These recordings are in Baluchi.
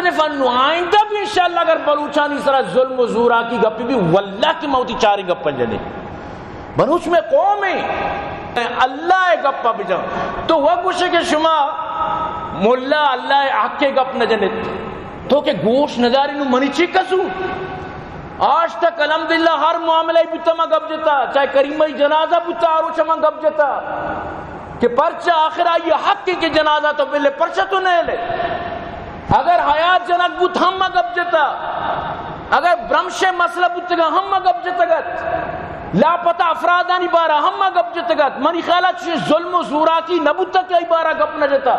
صرف انو، آئندہ بھی انشاءاللہ اگر بلوچانی سرا ظلم و زوراکی گپی بھی، واللہ کہ ما وتی چاریں گپاں جنیں۔ بلوچ مئے قوم ایں، اللہ ءِ گپ ءَ بجن۔ تو وَ گوشے کہ شما ملا اللہ ءِ حق ءِ گپ نہ جنت۔ تو کہ گوش نداری، نو منی چی قصور؟ آج تک الحمدللہ ہر معاملہ بوتا ما گپ جتا، چاہے کریمہ ءِ جنازہ بوتا، ہر روچ ما گپ جتا کہ پرچہ آخر آئی حق کہ جنازہ تو بلے، پرچہ تو نہ لے۔ اگر حیات جنک بوت ہم ما گپ جتا، اگر برمش ءِ مسئلہ بوتگا ہم ما گپ جتگت، لاپتہ افرادانی بارا ہم ما گپ جتگت۔ منی خیال ءَ چی ظلم و زوراکی نہ بوتا کہ ای بارا گپ نہ جتا۔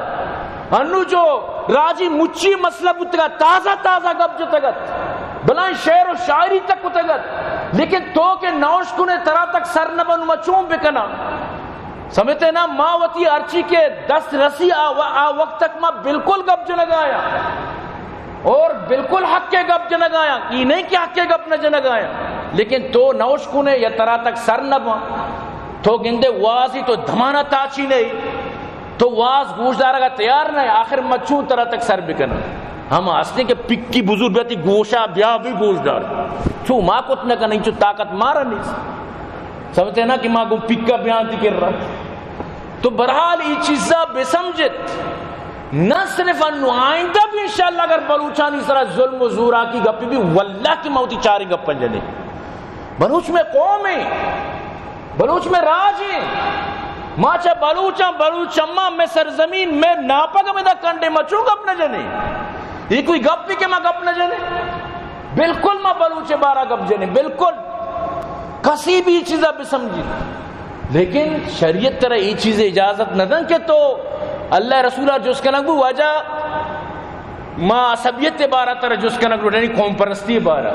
انو جو راجی مچی مسئلہ بوتگا، تازہ تازہ گپ جتگت، بلائیں شعر و شاعری تک کتگت، لیکن تو کہ نوش کنے ترا تک سر نہ بنو، ما چون بکنا؟ سمجھتے نا، ما وتی ہرچی کہ دست رسی آ، و-، آ وقت تک ما بالکل گپ جنگا آیا اور بالکل حق ءِ گپ جنگا آیا، ای نہیں کہ حق ءِ گپ نہ جنگا آیا، لیکن تو نوش کنے یا ترا تک سر نہ باں، تو گندے وازی تو دمانا تاچی نہیں، تو واز گوش دارگا تیار نہیں، آخر ما چون ترا تک سر بکناں؟ ہم ہستیں کہ پکی بزرگ بیتی گوشا بیا بھی گوش دار، چو ما کت نہ کنیں، چو طاقت مارا نہیں۔ سمجھتے نا کہ ما گوں پکا بیان تی کر رہا۔ تو بہرحال ای چیزا بسمجھت، نہ صرف انو، آئندہ بھی انشاءاللہ اگر بلوچانی سرا ظلم و زوراکی گپی بھی، واللہ کہ ما وتی چاریں گپاں جنیں۔ بلوچ مئے قوم ایں، بلوچ مئے راج ایں۔ ما چہ بلوچاں، بلوچ چماں، مئے سرزمین، مئے ناپگ ہمیں دا کنڈے، ما چون گپ نہ جنیں؟ یہ کوئی گپ بھی کہ ما گپ نہ جنیں؟ بالکل ما بلوچ ءِ بارا گپ جنیں، بالکل۔ کسی بھی چیزا بسمجھی، لیکن شریعت ترا ای چیز اجازت نہ دن کہ تو اللہ ءِ رسول ءَ جست کنگ بو، واجہ ما عصبیت ءِ بارا ترا جست کنگ بو، یعنی قوم پرستی ءِ بارا۔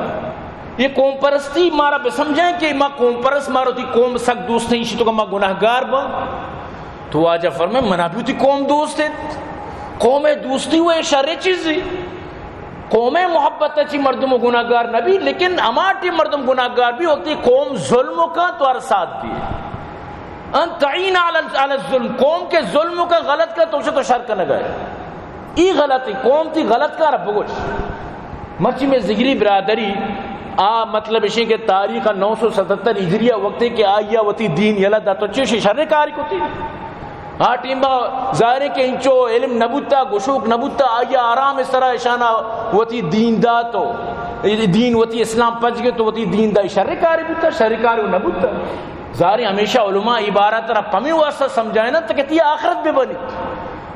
یہ قوم پرستی مارا بسمجھائیں کہ ما قوم پرست، مارا وتی قوم سک دوست ایں، ایشی تو کہ ما گناہگار باں۔ تو واجہ فرمائے، منا بھی وتی قوم دوست ایں۔ قوم ءِ دوستی و شر چیزی۔ قوم ءِ محبت ءَ چی مردم گناہگار نہ بی، لیکن ہما ٹیم مردم گناہگار بی، وقتی قوم ظلم کا تو ہر ساتھ دی۔ ان تعین علی، علی الظلم، قوم کہ ظلم کا، غلط کا، تو اسے تو شر کنگا ئے۔ ای غلطی، قوم تی غلط کار بگوش۔ مرچی مئے زگری برادری، آ مطلب اشیں کہ تاریخ نو سو ستہتر ہجری ءَ وقتی کہ آئی ءَ وتی دین یلہ دات، تو چی شر کاری کتی؟ آ ٹیم ءَ ظاہر ہے کہ انچو علم نہ بوتا، گشوک نہ بوتا، آئی ءَ آرام ءِ سرا اشانا وتی دین دات و دین وتی اسلام پچ گپت و وتی دین دا، شر کاری بوتا، شر کاری نہ بوتا۔ ظاہر ہے ہمیشہ علماء عبارت را پمی واسطہ سمجھائے نا تاکہ تی آخرت بہ بنی۔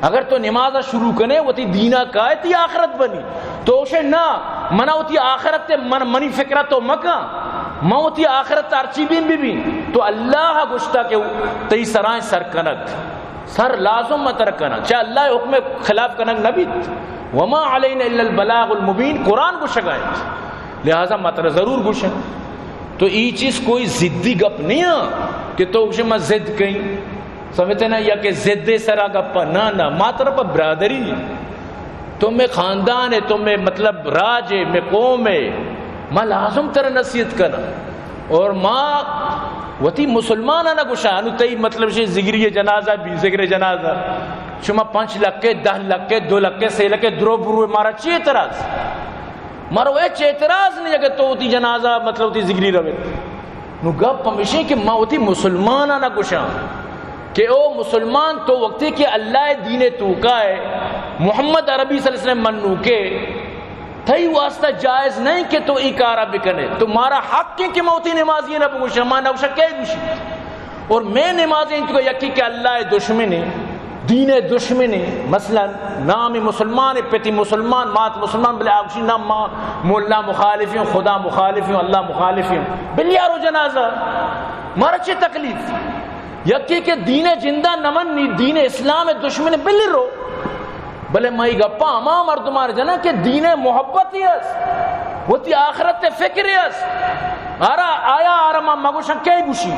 اگر تو نماز شروع کنے، وتی دینا کائے، تی آخرت بنی۔ تو اسے نا، منا وتی آخرت تے من، منی فکرہ تو مکا، من وتی آخرت ہرچی بین ببین۔ تو اللہ گشتا کہ تئی سرائیں سر کنت۔ سر لازم ما ترا کناں، چہ اللہ ءِ حکم ءِ خلاف کنگ نہ بیت۔ وما علینا الا البلاغ المبین، قرآن گوشگ ءَ انت، لہذا ما ترا ضرور گوشاں۔ تو ای چیز کوئی ضدی گپ نہ انت کہ تو گوشے ما ضد کئیں، سمجھتے نا، یا کہ ضد ءِ سرا گپ ءَ، نہ، نہ، ما ترا پہ برادری، تو مئے خاندان ئے، تو مئے مطلب راج ئے، مئے قوم ئے، ما لازم ترا نصیحت کناں۔ اور ما وتی مسلماناں نہ گوشاں، انو تئی مطلب شے زگری جنازہ بی، زگر جنازہ۔ شما پنچ لکھ ئے، دہ لکھ ئے، دو لکھ ئے، سے لکھ ئے، درو برو ئے، مارا چی اعتراض؟ مارا ہچ اعتراض نہیں اگر تو وتی جنازہ مطلب وتی زگری روے۔ نو گپ ہمیشیں کہ ما وتی مسلماناں نہ گوشاں کہ او مسلمان، تو وقتی کہ اللہ دین توکا ئے، محمد عربی صلی اللہ علیہ وسلم منوکے، تئی واسطہ جائز نہیں کہ تو ای کارا بکنے۔ تو مارا حق ہے کہ ما وتی نمازی نہ بگوشاں، ما نہ گوشاں کئے گوشی۔ اور مئے نمازی انت کہ یکی کہ اللہ دشمن ہے، دین دشمن ہے، مثلاً نام مسلمان ہے، پتی مسلمان، مات مسلمان، بلے آ گوشی نہ، ما مولا مخالف ہوں، خدا مخالف ہوں، اللہ مخالف ہوں۔ بل یارو جنازہ، مارا چی تکلیف؟ یکی کہ دین جندا نہ منی، دین اسلام دشمن، بل رو۔ بلے ما ای گپاں ہما مردمان جناں کہ دین محبتی است، وتی آخرت فکری است۔ آرا، آیا آرا ما مگوشاں کئے گوشی؟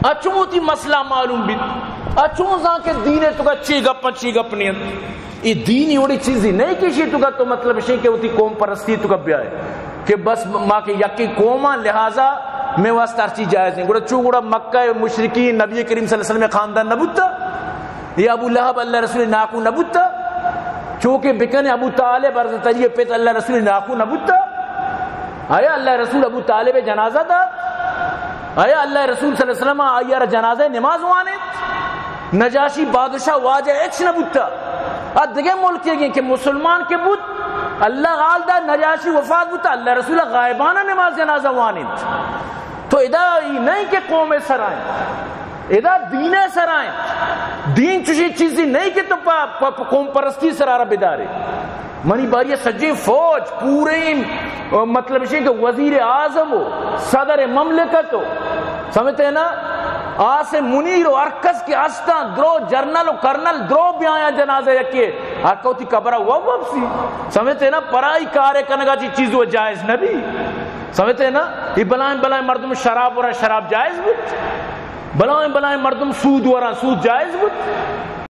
اچو وتی مسئلہ معلوم بیت۔ اچو زان کہ دین توکا چی گپ، چی گپ نہیں۔ ای دین وڑی چیزی نہیں کہ شی توکا تو مطلب شی کہ وتی قوم پرستی توکا بیائے کہ بس ما کہ یکی قوم آں، لہذا مئے واسطہ ہر چیز جائز ہیں۔ گڑا چو گڑا مکہ مشرکین نبی کریم صلی اللہ علیہ وسلم خاندان نہ بوتا؟ یا ابو لہب اللہ رسول ناکو نہ بوتا؟ چو کہ بکن ابو طالب عرض تری پت اللہ رسول ناکو نہ بوتا؟ آیا اللہ رسول ابو طالب جنازہ دات؟ آیا اللہ رسول صلی اللہ علیہ وسلم آئی را جنازہ نماز وانت؟ نجاشی بادشاہ واجہ اچ نہ بوتا؟ آ دگہ ملک گئے کہ مسلمان کہ بوت، اللہ حال دا، نجاشی وفات بوتا، اللہ رسول غائبانہ نماز جنازہ وانت۔ تو ادا ای نہیں کہ قوم سرائیں، ادا دین سرائیں۔ دین چوشی چیزی نہیں کہ تو پا، پا، پا قوم پرستی سرا را بدارے۔ منی باری سجی فوج پورے، مطلب اسی کہ وزیر اعظم ہو، صدر مملکت ہو، سمجھتے ہیں نا؟ عاصم منیر و ہر کس کہ ہستاں، درو جنرل و کرنل درو بیایاں جنازہ یکے، ہر کوتی قبرہ و واپسی۔ سمجھتے ہیں نا؟ پرائی کارے کنگا چی چیز و جائز نبی۔ سمجھتے ہیں نا؟ یہ بلائیں بلائیں مردم شراب ورا، شراب جائز بوت؟ بلائیں بلائیں مردم سود ورا، سود جائز بوت؟